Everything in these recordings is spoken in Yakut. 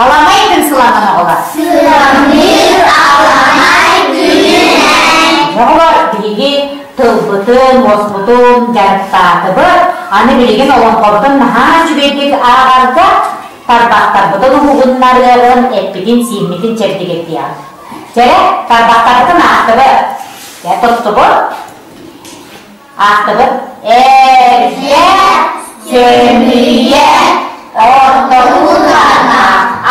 Аламай күн сылаанан оҕолор. Сыламныыр аламай күнүнэн. Оҕолор биһиги тылбытын, уоспутун дьарыктаатыбыт. Аны билигин олоҥхобутун наһаа үчүгэйдик ааҕарга тарбахтарбытын уһугуннарыаҕын, эппитин-сииммитин чэбдигирдиэҕин. Чэрэ, тарбахтарбытын аахтыбыт. Дьэ, туттубут. Аахтыбыт. Эргэ, сөмүйэ, ортолугана,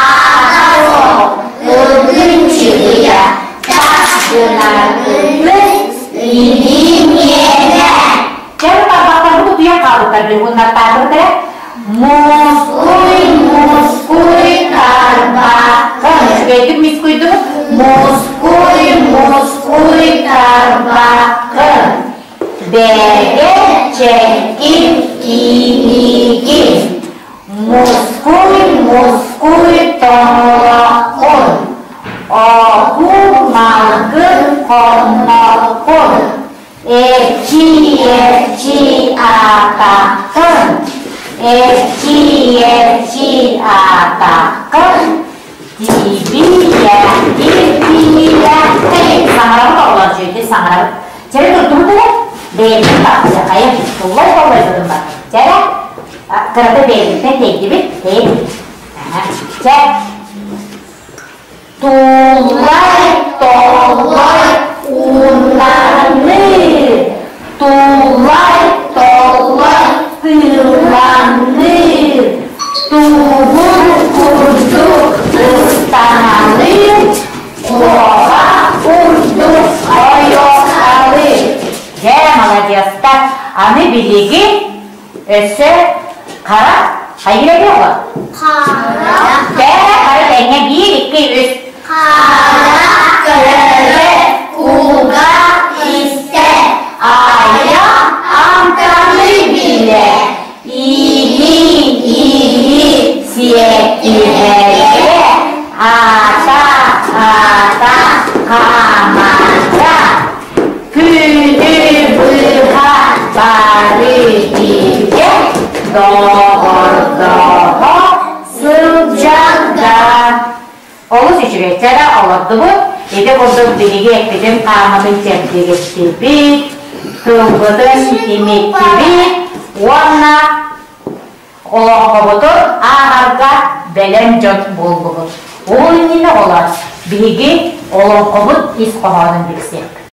аата суох, ылгын чыгыйа, тас гынаргытын илии миэнэ. Чэ, тарбахтарбыт утуйан хаалбыттар билгуннартаатыбыт эрэ. Мускуй, мускуй, тарбаххын. Үчүгэйдик мускуйдубут. Мускуй, мускуй, тарбаххын. Бэгэ чэкин киинигин. Мускуй, мускуй, тоҥолоххун. Оку малгын хонноххун. Эрчий, эрчий атаххын, эрчий, эрчий атаххын, тибийэ, тибийэ, саҥарабыт оҕолор үчүгэйдик саҥарабыт. Чэрэ турдубут эрэ, бэйэбитин тахсыахайым, туллай толлойбутум бар. Чэрэ, кырата бэйэбиттэн тэйдибит, тэйдибит. Чэ, Туллай, толлой, ууннарыныы, туллай, толлой, тыылланыы, туугун курдук ыстаҥалыы, куобах курдук ойуохалыы. Дьэ, маладьыастар, аны билигин өссө хара хайыра диэҕэ? Хара. Бэйэ хара тэҥҥэ биир, икки, үс. Хара көрө, кулга истэ, айа амтаны билэ, Иили, иили, сиэттиһэргэ, ата, ата, хаамарга, Күнү быһа бары бииргэ доҕордоһо сылдьарга. Олус үчүгэйдэрэ олордубут. Ити курдук биһиги эппитин хааммытын чэбдигиртибит, тылбытын имиттибит уонна олоҥхобутун ааҕарга бэлэм дьон буоллубут. Ол иннинэ олор биһиги олоҥхобут ис хоһоонун билсиэхпит.